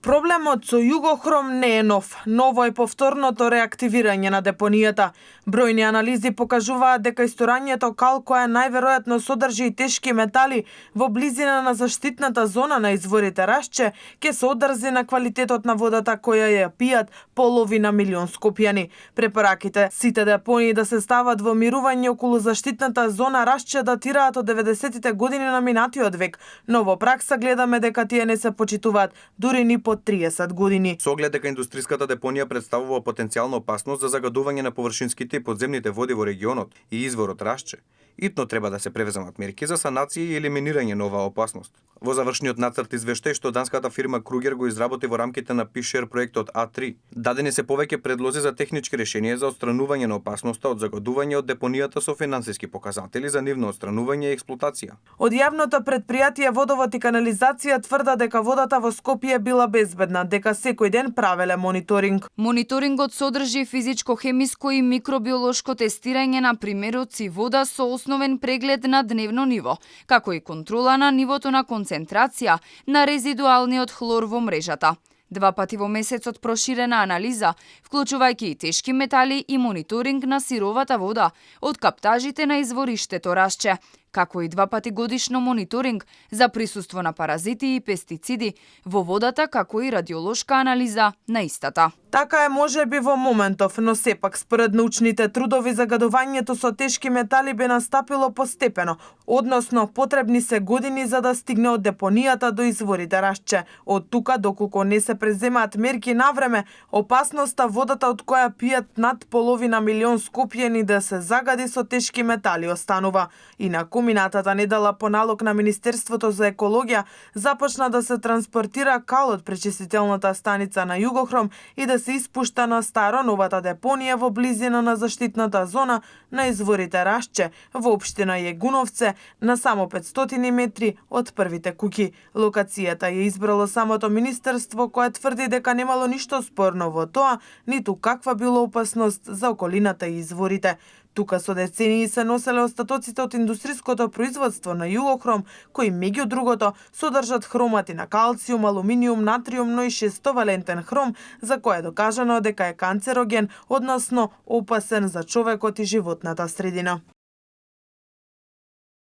Проблемот со Југохром не е нов. Ново е повторното реактивирање на депонијата. Бројни анализи покажуваат дека исторањето кал, која најверојатно содржи и тешки метали во близина на заштитната зона на изворите Рашче, ќе се одрзи на квалитетот на водата која ја пијат половина милион скопјани. Препораките сите депонии да се стават во мирување околу заштитната зона Рашче датираат од 90-тите години на минатиот век, но во пракса гледаме дека тие не се почитуваат дури ни по 30 години. Со оглед дека индустриската депонија представува потенцијална опасност за загадување на површинските и подземните води во регионот и изворот Рашче, итно треба да се превземат мерки за санација и елиминирање на оваа опасност. Во завршниот нацрт извештај што данската фирма Кругер го изработи во рамките на PSHare проектот А3, дадени се повеќе предлози за технички решенија за отстранување на опасноста од загадување од депонијата со финансиски показатели за нивно отстранување и експлоатација. Од јавното предпријатие Водовод и канализација тврда дека водата во Скопје била безбедна, дека секој ден правеле мониторинг. Мониторингот содржи физичко-хемиско и микробиолошко тестирање на примероци вода со основен преглед на дневно ниво, како и контрола на нивото на концентрација на резидуалниот хлор во мрежата. 2 пати во месецот проширена анализа, вклучувајќи и тешки метали и мониторинг на сировата вода од каптажите на извориштето Рашче, како и 2 пати годишно мониторинг за присуство на паразити и пестициди во водата, како и радиолошка анализа на истата. Така е можеби во моментов, но сепак според научните трудови загадувањето со тешки метали би настапило постепено, односно потребни се години за да стигне од депонијата до изворите Рашче. Од тука доколку не се преземаат мерки навреме, опасноста водата од која пијат над половина милион скопјани да се загади со тешки метали останува. Инаку минатата недела по налог на Министерството за екологија започна да се транспортира кал од пречистителната станица на Југохром и да се испушта на старо новата депонија во близина на заштитната зона на изворите Рашче во општина Јегуновце на само 500 метри од првите куќи. Локацијата ја избрало самото министерство кое тврди дека немало ништо спорно во тоа, ниту каква било опасност за околината и изворите. Тука со децении се носеле остатоците од индустриското производство на Југохром, кои меѓу другото содржат хромати на калциум, алуминиум, натриум, но и шестовалентен хром, за кој е докажано дека е канцероген, односно опасен за човекот и животната средина.